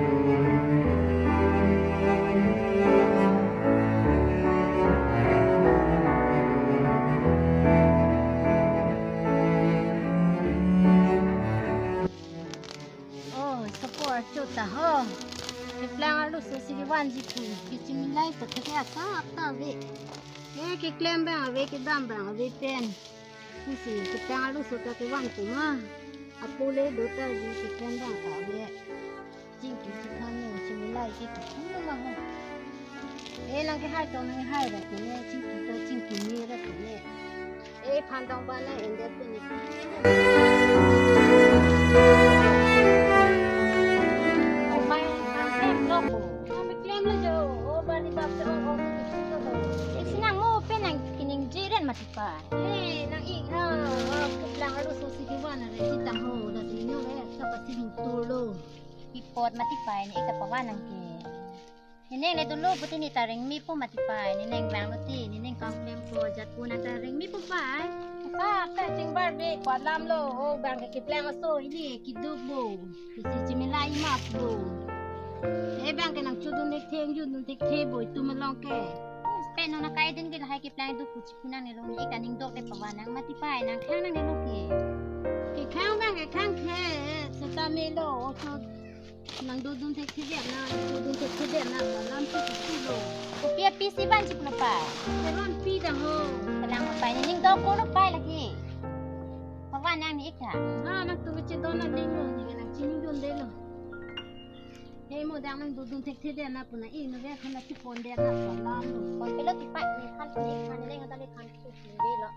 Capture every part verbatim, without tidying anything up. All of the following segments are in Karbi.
Oh, sopo archo ta ho. Keplang arloso si kevanji pu. Kechimilai pu theke aka aka ave. Eh, keklem abang ave, kedam abang ave pen. Pusi keplang arloso ta kevan pu ma. Apule do ta ji keklem abang ta ave. Chingki chikhan ne chimilai ke kuku ma ho. Eh, nang kehai to nang kehai ra kene, chingki to chingki ne ra kene. Eh, phan dong ba na ende pini. Oh, bai, bai, klem lo ko. Kami klem lo jo. Oh, bari bap se, oh, oh, si kitu to. Isi nang mo pen nang kining jiren mati pa. Eh, nang ik, ah, ah, keplang arloso si kevan are, sitang ho, da sini ho, eh, sapa si mutur lo. Ipot mati pai ne ik ta pavan nang ke. Nening le dolo puti ne ta rengmi pu mati pai, nening vanglo ti, nening kam klempo ajat pu nang ta rengmi pu pai. Sa, sa, chingbar be, kwalam lo, oh, abang ke keplang aso, ili kiduk bo, isi chimilai ma bo. Eh, abang ke nang chodun thekthe, judun thekthe bo, itum along ke. Pen nona kai din ke lahai keplang duk pu chipu nang ne lo, ne ik ta ning dok de pavan nang mati pai, nang khang nang ne lo ke. Kekhang abang kekhang ke, seta melo, oh, so. Nang dodun thekthe det na, dodun thekthe det na, alam si kuku lo. Kopi api si vanji pulo pa. Teron pi dang ho. Kalang apa ini ning dok ko lo pa lagi. Pavan nang ne ik ta. Na, nangtum chedon aling lo, ne nang chinidunde lo. He mo dang nang dodun thekthe det na pu na inove khana chipon det na alam lo. Pon pelo tipa ne khan ne khan ne khan ne khan ne lo.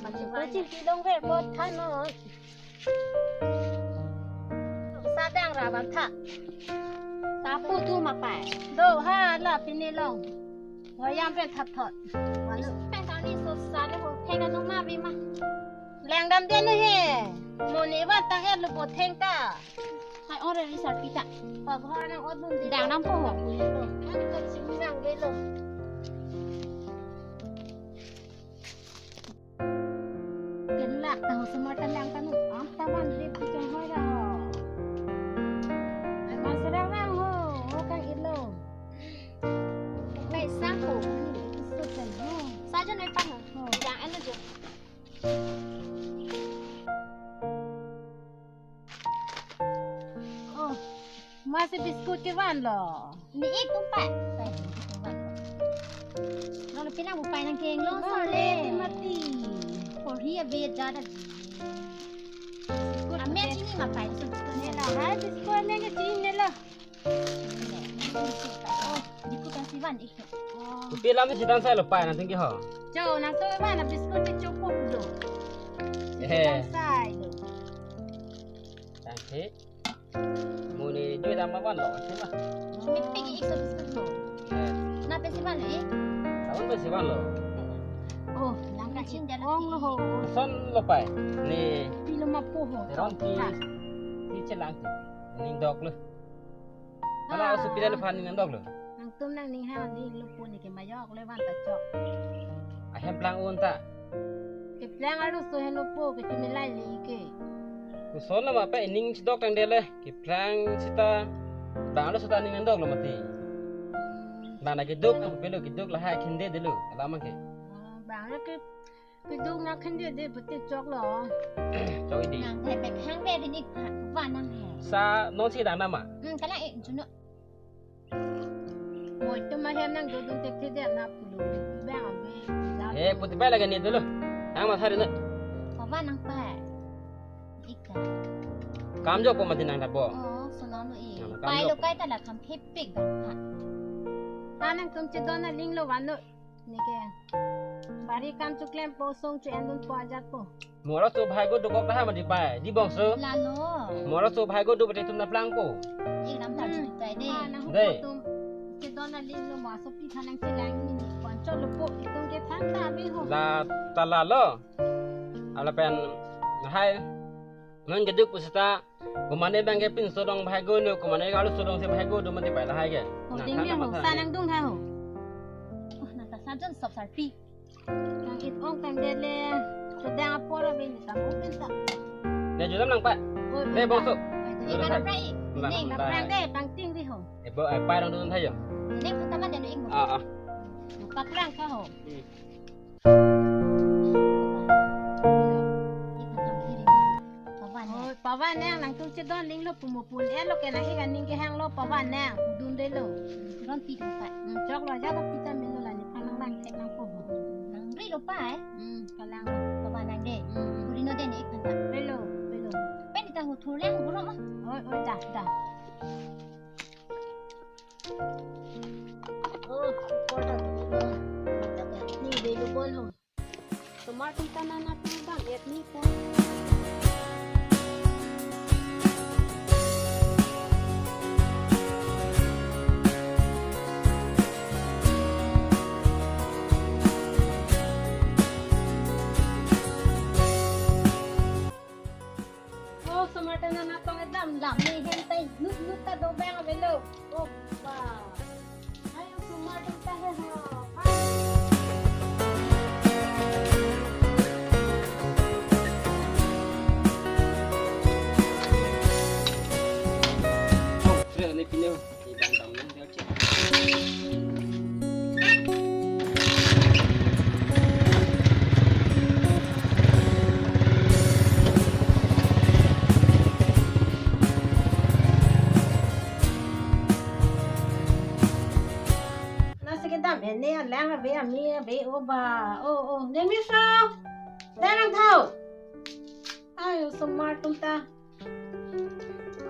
Mati ko chin ti long ver ko than no. Sa dang ra bang tha. Ta pu tu ma pai. Do ha la pini long. Wa yam pen thap thot. Wa lo. Pen ta ni so sa ni ho theng na ma bi ma. Leng dam den he. Mo ni wa ta he lo po theng ta. Hai ore ri sar pi ta. Pa gha na ot nun di. Dang nam po ho. Kan kan si mi nang ve lo. Ken lak ta ho semar ta lang ta nu. Am ta van rip ti chong hoi ra ho. Ai man serang rang ho. Ho kang ilo. Lai sang ho. Sut pen ho. Sa jo noi pan ho. Ho. Yang eno jo. Oh, masi biscuit kevan lo. Ne ik tum pa. Lo lo pina bu pai nang keng lo. Lo so le le. Mati. Porhi ave jada. Biscuit ame ke chini ma pai so biscuit ne la. Hai biscuit ne ke chini ne la. Oh, di ku ta si van ik. Oh. Kopi alam si dan sai lo pai nang tingki ho. Cho, nang to van na biscuit cho pok do. Eh. Dan sai do. Tangke. Mo ne jui dam ma van lo, si ma. Pi pi ik so biscuit lo. Eh. Na pen si van lo ik. Tahun pen si van lo. Oh, nang ka chin dia lo. Ong lo ho. Son lo pai. Ne. Pi lo ma po ho. Teron ti. Ha. Ti chelang ti. Ning dok lo. Hala, ah, osu pidal aphan ning dok lo. Nangtum nangning ha ni lupu ne ke majok le van ta chok. Ahem plang un ta. Keplang arloso he lupu ke chimilai le ke. Koson lo ma pa ining chidok tang de le. Keplang sita. Bang arloso ta ning dok lo mati. Hmm. Bang na keduk, ang pelo keduk lahai khende de lo. Alam ke. Oh, bang ke Keduk na khende de pute chok lo. Chok di. Nang thai pek hang ve di ni pha, va nang he. Sa non si dang nama. Hmm, kalang e, juno. Moi to ma hem nang dodun thekthe det na pulo. Bang ave. Eh, puti pai lagi ni dulu. Ang ma hari na. Pha va nang pa. Ika. Kam jo po mati nang ta po. Oh, so nang no i. Nang kam pai jo lo po. Kai ta la kam thepik dang ha. Anang tum chedon aling lo van lo. Neke. Bari kam choklempo, song cho-endunpo ajatpo. Mo arloso bhai go dokok dah mati pai. Di bongso. Lalo. Mo arloso bhai go do pate tum na plangpo. Ekdam tar chu tai de. Ah, na hu dei. Tum. Chedon aling lo mo asopi khanang chelang ni ni. Kwan chot lo po. Itum ke than ta abi ho. La ta lalo. Ala pen. Hai. Non keduk pusita. Komane bang ke pinso dong bhai go no, komane arloso dong si bhai go do mati pai lahai ke. Oh, nang ding than ne na ho, matha sa ne. Nang dung tha ho. Oh, nang ta sa jon sop sarpi. Kang it ong kang det le, sedang apor abin ta mo pin ta. Ne julam nang pa. Oh, ne pin bongso. Ta. Oi, julam ika ta. Nang prai. Neng, kaprang dei, pangting ri ho. Eh, bo, eh, pai rong dun thayo. Neng, kutama dei, neng, bo. Ah, ah. Kaprang ka ho. Hmm. Pavan nang. Oi, pavan nang, nangtum chedon ling lo, pumo pun e lo, ke nang-ik aning kehang lo, pavan nang, dun dei lo. Ron pi dun pa. Hmm, chok lo, ja ko pita melo la, ne phan nang lang thek nang po. Nang ri lo pa, eh? Hmm, kalang lo, pavan nang dei. Hmm. Puri no dei ne ik nang ta. Pelo, pelo. Pen ta hu thur lang hu ro ma. Oi, oi, da, da. Oh, kor ta tu ba. Ni dei lo bol ho. Osomar atum ta nana atum bang et ni ta. Oh, osomar ta nana tong edam lam ni hen tai nut nut ta dobang avelo. Oh, ba. Ayo, osomar atum ta he ho. Oh, sudah ni pino. Ibang dam nang dia cek. Nasi kedam ene alang ave ami ave o ba. O, o, neng miso. Darang thau. Ayo, osomar atum ta.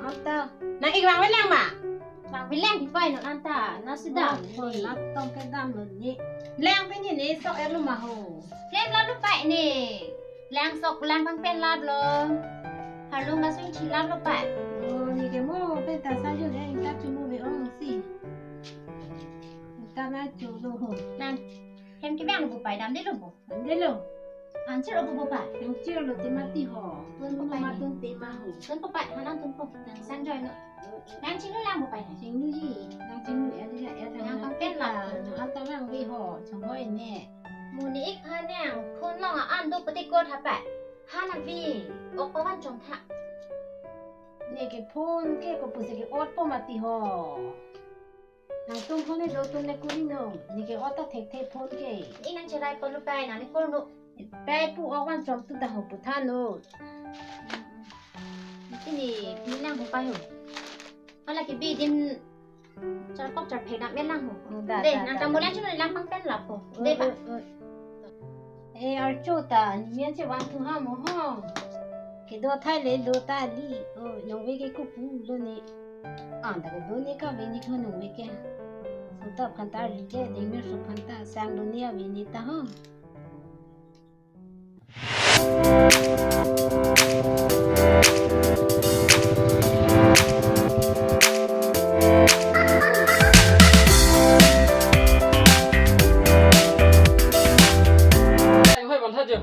Anta. Nang-ik vang avelang ma? Vang avelang di pai non anta. Nasi dam. Oh, nang tong kedam lo ni. Lang pini ni sok er lo ma ho. Lang lap lo pai ni. Lang sok lang pang pen lap lo. Harlung masung chi lap lo pai. Oh, ni ke mo pen ta sa yun eh, ingta chumu ve ong si. Ingta na chu lo ho. Nang. Hem kevang lo bo pai, dam dei lo bo. Dam dei lo. Anchir lo bo bo pai. Anchir lo te mati ho. Tun po pai. Ma tun te ma ho. Tun po pai, hanang tun po. Nang sang joy no. Nang chinglu lang bo pai. Chinglu ji. Nang chinglu ya ya ya. Nang pang pen la. Nang anta lang vi ho. Chong ho ne. Mo ni ik ha nang. Phone long an do pati kot ha pai. Ha na vi. Ok pavan chong tha. Ne ke phone ke ko pusi ke ot po mati ho. Nangtum phone do tum le kuri no. Neke ot ta thekthe phone ke. Inang cherai polu pai nang ne kor no. Pai pu ok van chom tu dah ho pu tha no. Tini pini lang ho pai ho. Hala ke bi dim charpok charphek dam me lang ho. Oh, da, dei, da, nang da, tamu da. Lang chun lang pang pen lap ho. Oh, dei ba. Oh, oh. Eh, archo ta, ni mian che vang thu ha mo ho. Kedo thai le lo ta li. Oh, nong ve ke kupu lo ni. Anta kedo ni kave ni ko nong ve ke. Sota aphan ta ri ke, dengme so aphan ta sang lo ni ave ni ta ho. Hoi, bang tha jo.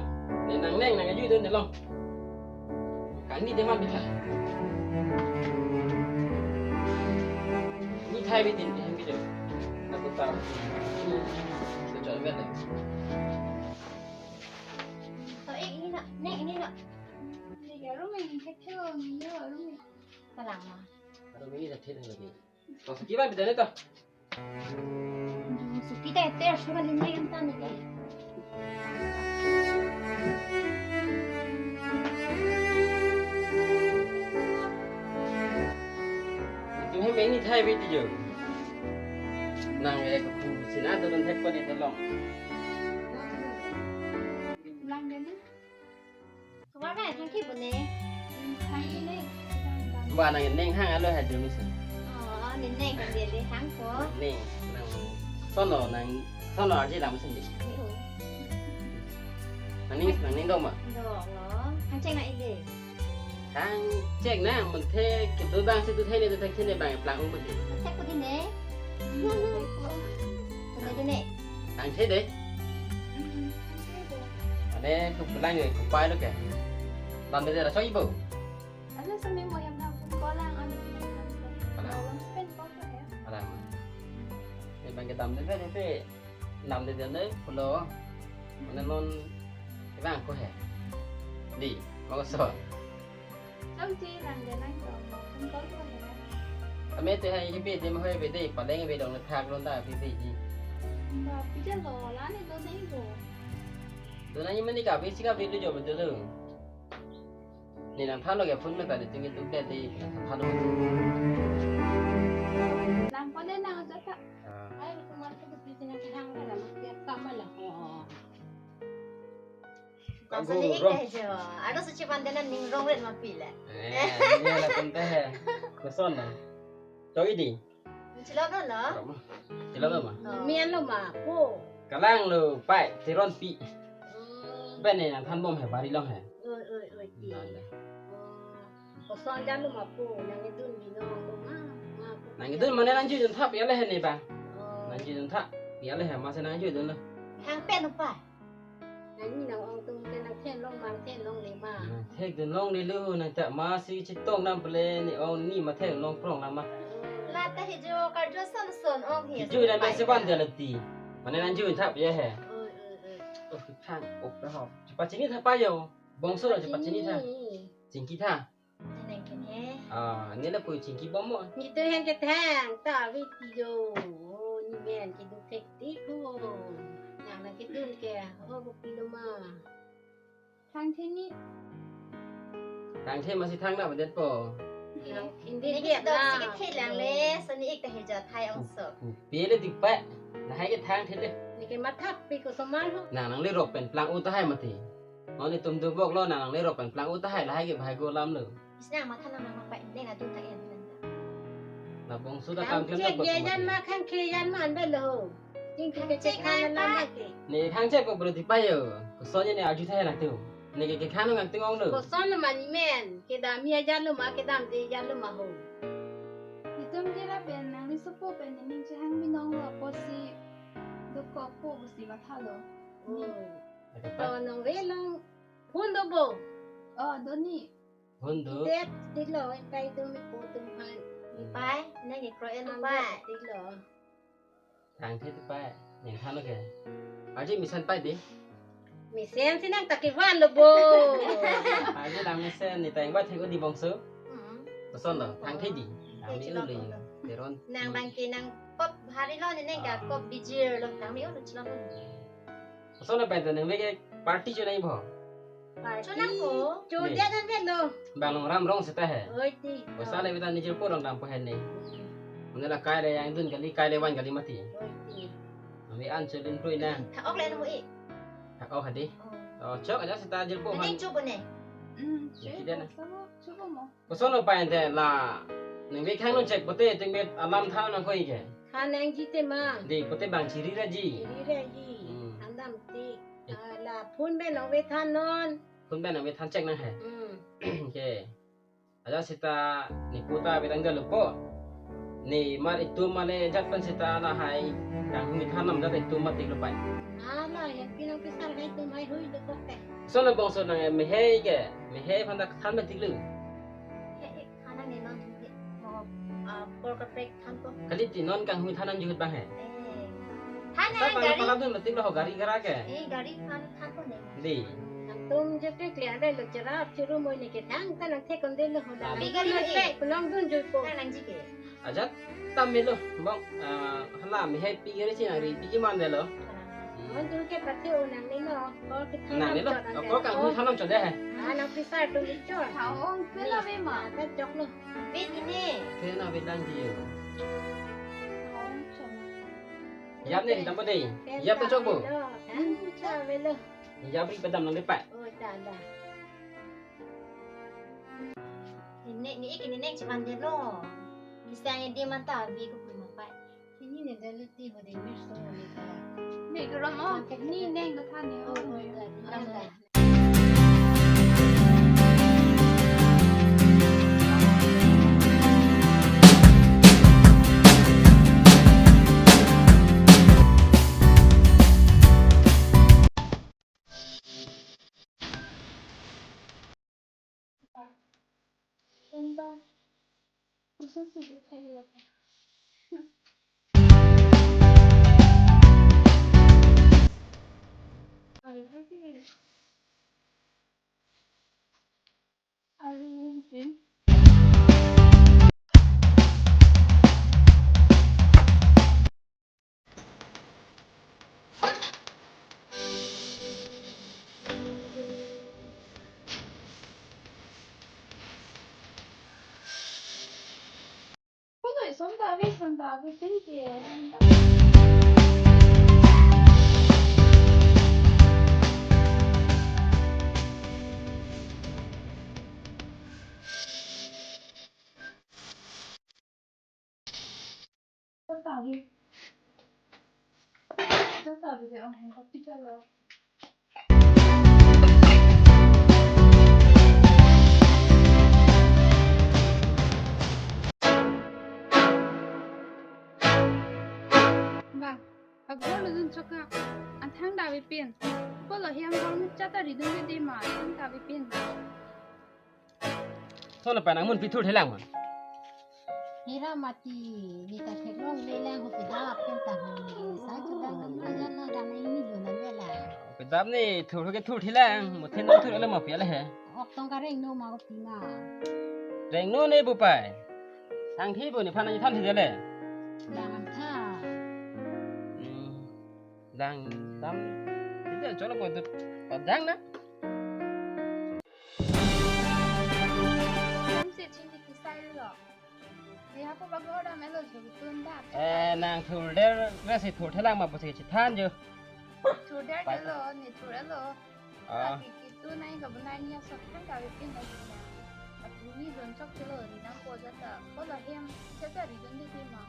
Ne nang neng nang aju dun ne long. Kani de man bitha. Ni thai bi tin de hem bi jo. Na ko ta. Ni ko chot vet le. To, eh, ini nak, neng ini nak. Ni ke room ini kecil, ni room ini. Kalang ma. Room ini dah thit lagi. To, suki ba bidane to. Suki ta ter suka ni neng ta ni ke. Tum hem ini thai bi ti jo. Nang ek ku sina do thek pa ni ta long. Lang dei na. Kabar ba, thang thi bu ne? Thang thi ne. Ba nang neng hang alo hai dulu sa. Oh, ne neng hang dei le hang ko. Neng, nang sono nang sono arje lam sendiri. Iyo. Nang ning, nang ning dong ma? Dong lo. Hang cheng na ide. Hang cheng na, mun the kedo bang si tu thai ne tu thai ne bang plang um ke. Thek ko di ne. Ko di ne. Hang the dei. Ane kupulang ya, kupai lo ke. Dam dei ra choi bo. Ano sa mi mo yang ham kolang ano. Kolang. Kolang spend ko ya. Kolang. Ni bang ke dam dei dei pe. Dam dei dei pulo. Ane non ibang ko he. Di, mau so. Chau chi lang de nang ko. Kun ko ko he. Ame te hai ke bede ma hai bede, paleng bede dong thak lon ta bede ji. Ba pija lo la ne do nai bo. Do nai mani ka besi ka bede jo bede lo. Ne nangthan lo ke phone me ta de tinggi tuk de de. Than lo. Nang pale na jata. Ah. Ai kumar ke besi na ke hang na ma ke kamala. Oh. Kanggo Masa ni rong. Ika jo. Ano suci pandenan ning rong ren mapi le. Eh, ini lah konten he. Koson na. Chok idi. Chilok lo no? Chilok lo ma. Oh. Mian lo ma po. Kalang lo pai teron pi. Hmm. Ben ne nangthan bom he bari long he. Oi oi oi ti. Nang le. Oh. Koson jan lo ma po. Nang idun binong lo ma. Ma po. Nang idun mane nang jujun thap ya le he ne ba. Oh. Nang jujun thap ya le he ma se nang jujun lo. Hang pen pa. Nangji nang-ong atum ke nangthen long ma, nangthen longle ma. Nangthek dun longle lo, nang ta ma si chetong nam pule ne-ong ne ma thek long prong lam ma. La ta he jo karjo son son ong he. Kijui dan ma se ban dia leti. Mane nang jui thap ya he. Oi, oi, oi. Oh, thang, ok ta ho. Chepachini thap pa yo. Bongso lo chepachini tha. Chepachini. Chingki tha. Nang kene. Ah, ne lapu chingki bom mo. Nitoi hang kethang ta ave ti jo. Oh, ne men keduk thektik ho. Nang nang kedun ke. Oh, bupilo ma. Thangthe ni. Thangthe masi thang na badet po. Nang hindi ne dia kedok na. Si kethe lang le, soni ik ta he jo thai ong so. Pu, pu, pele dik pa. Na hai kethangthe le. Ne ke mathap pi ko somar ho. Nang nang le rok pen plang u ta hai mati. Mane tum dubok lo nang nang le rok pen plang u ta hai lahai ke bhai go lam lo. Isna ma thanang nang pai ne na tu ta en nang ta. Na bongso ta kam klem ta bok. Khang chek ya jan ma khang khe jan ma an ba lo. King ke chek khang lam ma ke. Ne khang chek bok bro di pa yo. Koson ne arju thai nang tu. Ne ke ke khang nang ting ong lo. Koson lo ma ne men. Kedam ya jan lo ma kedam de jan lo ma ho. Itum ke ra pen nang ni sopo pen ne ning chehang binong lo apotsi. Dokok po pusi matha lo. Oh. Akepa. To nang ve long phone do bo. Oh, do ni. Phone do. Tep, tik lo, pai do mi po tum han. Mi pai, ne ni kro en pai. Tik lo. Thangthe tu pai, ne than lo ke. Aji mesen pai di. Mesen si nang ta kevan lo bo. Aji nang mesen ne ta ingbat thek di bongso. Hmm. Koson lo, thangthe di. Nang mi un lo. Teron. Nang bang ke nang kop bhari lo ne nang ka kop bijir lo. Nang mi un lo chilon. Koson na pen ta nang beke party cho nai bo. Party cho nang ko. Cho dia dan vet lo. Bang long ram rong seta he. Oi ti. Poisa le beta nijir po rong dam po he ne. Mane la kai le yang dun kali kai le wan kali mati. Oi ti. Ami an cho lin prui na. Tha ok le no i. Tha ok hadi. Oh. Oh, chok aja seta jir po han. Neng cho bo ne. Hmm. Ki dia na. Cho bo mo. Koson lo pai ante la nang bek khang non chek pote ting bet alam tha nang koi ke. Kha nangji te ma. Di pote bang chiri ra ji. Chiri ra ji. Hmm. Andam ti. Eh. Ah, la phone be nang be than non. Phone be nang be than chek nang he. Hmm. Ke. Aja seta ne puta be tang galo po. Ne mar itum male jat pen seta lahai kanghu than nam jat itum matik lo pai. Ah, la ya pinang pisar hai tum hai hui lo po te. Koson lo bongso nang mehei ke, mehei aphan ta than matik lo. He, he, khana ne non thum he. Mo, ah, por kaprek than po. Kali ti non kanghu than nang jihut bang he. Eh. Than ta nang pala, gari. Pala dun matik lo ho gari gara ke. Eh, gari than, than po ne. Di. Nangtum je ke klia dai lo cherap cheru moi ne ke thang ta nang thek kon dai lo ho la. Pi gari lo e. Pe, kulong dun jui po. Nang nangji ke. Ajat tam me lo bong, ah, hala mehei pi gari si nang ri pi ji man dai lo. Mon tu ke pathe o nang ne lo, kor ke than nang ne lo, chot nang kor ne kanghu lo. Than nang chot dai he. Ah, nang pisar tu mi chot. Tha ong ke la ve ma. Ka chok lo. Ve ti ne. Ke na ve dang di yo. Tha ong chot. Yap ne dam bo dei. Yap ta chok bo. Tha ong chot ve lo. Yap ri padam nang de pa. Oh, ta da. Ne, ne, ne, ne, ne, chiman de lo. Kisang de man ta ve ko puma pa. Ini ne dali ti ho de mer so ne ta. Ne ko ram o, ni neng ko tha ne o. Oh, oh, da, da, da. Son ta ave, son ta ave, pin ke. Son ta ave. Son ta ave, ang hong kapi ta lo. Ba, ago lo dun choka, an thang ta avepin. Ko lo hiam hong chata ridun de ma, thang ta avepin. Son lo pa nang mun pi thurthelang ma. Hira mati, neta theklongle lang ho pidap pen ta hang. Sa chudang dam ajan lo dam ini lo nan vela. Pidap ni thur ke thurthelang, mo then thur lo ma pi le he. Ok tong kareng no ma ko pi ma. Reng no ne bu pai. Sang thi bu ni phan ni than thi le. Lang an tha. Hmm. Lang tam. Ite cholo ko tu. Padang na. Lamsi chini kisai lo. Ni hapu bago da melo jhugtun da. Eh, nang thurder, nasi thurthelang ma pusi chithan jo. Thurder Pai. Delo, ni thur lo. Ah. Lagi kitu nai ka bunai ni sok than ta avepin lagi na. Aku ni don chok chelo ni nang ko jata. Ko lo hem jata ridun de ma.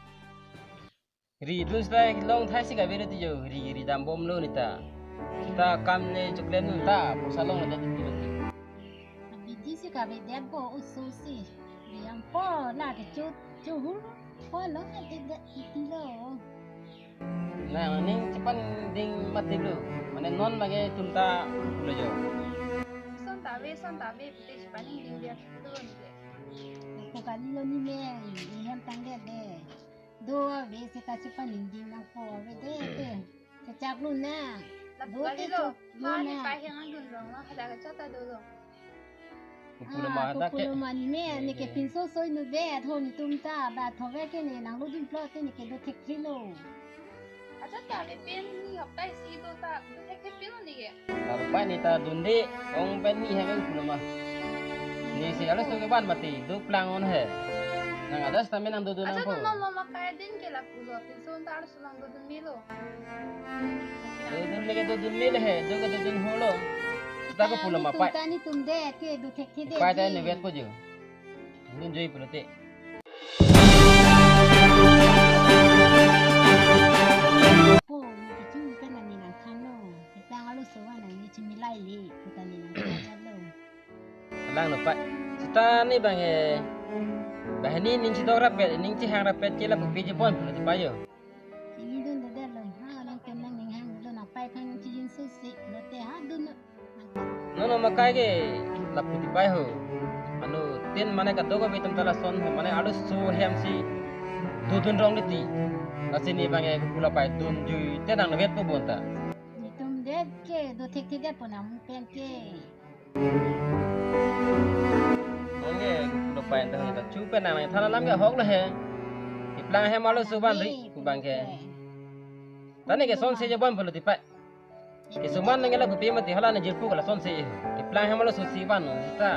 Ridun seta long thai si kave ti jo, ri, ridam bom lo neta. Seta kam le choklem nun ta, poisa long le ti lo. Abidi si kavedet bo usu si. Riam po la ke chu, chu hur. Po long le det ti lo. Na, ning chepan ding mati lo. Mane non mage tum ta lo jo. Son ta ave, son ta ave, pute chepan ding dia lo ni. Ko kali lo ni me, ni hem tang det de. Do ave seta chepan ding nang po ave de de. Kachak lo na. Lapu do kali te lo. Chok lo ma ni na. Pai hang dun long lo, hada kachak ta do lo. Kupulo Ah, ma da ke. Kupulo ma ni me, ni ke pinso soi nu ve, tho ni tum ta, ba tho ve ke ni nang lo dun plo te ni ke do thek thi lo. Acha ta avepin ni hok tai si do ta, do thek thek pin lo ni ke. Lapu pai neta dunde, ong pen ni he kupulo ma. Ni si alo so ke ban mati, do plang on he. Nang ada seta me nang do do nang ko. Acha non lo ma kai din ke lapu lo, pinso ta alo so nang do dun me lo. Do dun me ke do dun me le he, do ke do dun ho lo. Seta kupulo ma pai. Ni tum ta ni tum de, ke do thek thi de. Pai ta ji. Ni vet ko jo. Dun joi pulote. Po, ni kichu kan ni nang than lo. Kita alo so wa nang ni chimilai le, kita ni nang than lo. Lang no pa. Seta ni bang eh. Banghini ning chidok rapet, ning chihang rapet ke lapu pi jibon pulote pa jo. Chini dun de de lo. Ha, nang ken nang ning hang lo nang pai thang chijin susi. Lote ha dun lo. Nono ma kai ke lapu ti pai ho. Anu tin mane kadokave atum ta lason ho, mane alo so hem si do dun rong ni ti. Lasi ni bang eh kupulo pai dun jui te nang vet po bonta. Ni tum det ke do thek thek det po nang pen ke. Nang ke kupulo pai ta ho ta chu pen nang than alam ke hok lo he. Keplang hem alo so ban ri ku bang ke. Tane ke son se je ban pulo ti pai. Kisuman nang lapu pi mati hala na jirpo ke lason se. Keplang hem alo so si ban ta.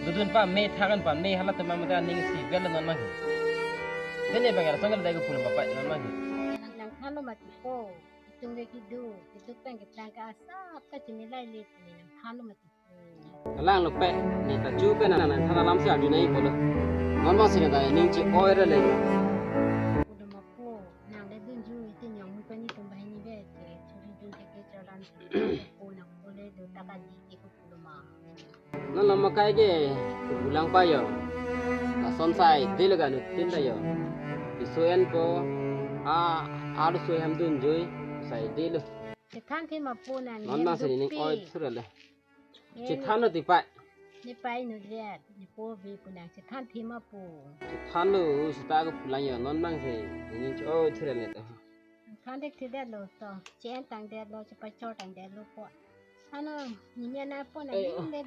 Do dun pa me thakan pa me hala teman mati ning si bel non mang. Tene bang lason ke dai kupulo ma pai non mang. Nang than lo mati po. Itum ke kidu, kidu pen keplang ke asap ta chimilai le ni nang than lo mati. Lang lo pe, neta chu pen nang than alam si arju nai pulo. Non ma si neta ning chi oi re le. Kupulo ma po, nang le dun jui te nyong hui pani tum banghini ve te, chu dun te ke chalan. Po nang po le do ta ka di ke kupulo ma. Non lo ma kai ke, kupulang pa jo. Lason sai de lo ka nu tin ta jo. Iso en po, a, a lo so hem dun jui, sai de lo. Chethan the ma po nang. Non ma si ning oi thura le. Chethan lo ti pai. Ni pai nu liat, ni po vi pu nang chethan the ma po. Chethan lo, seta kupulang jo, non mang si, ni cho thura le to. Than thek thi det lo to, chen tang det lo, chepa chor tang det lo po. Ano, ni me na po na. Eh, ni oh. Le.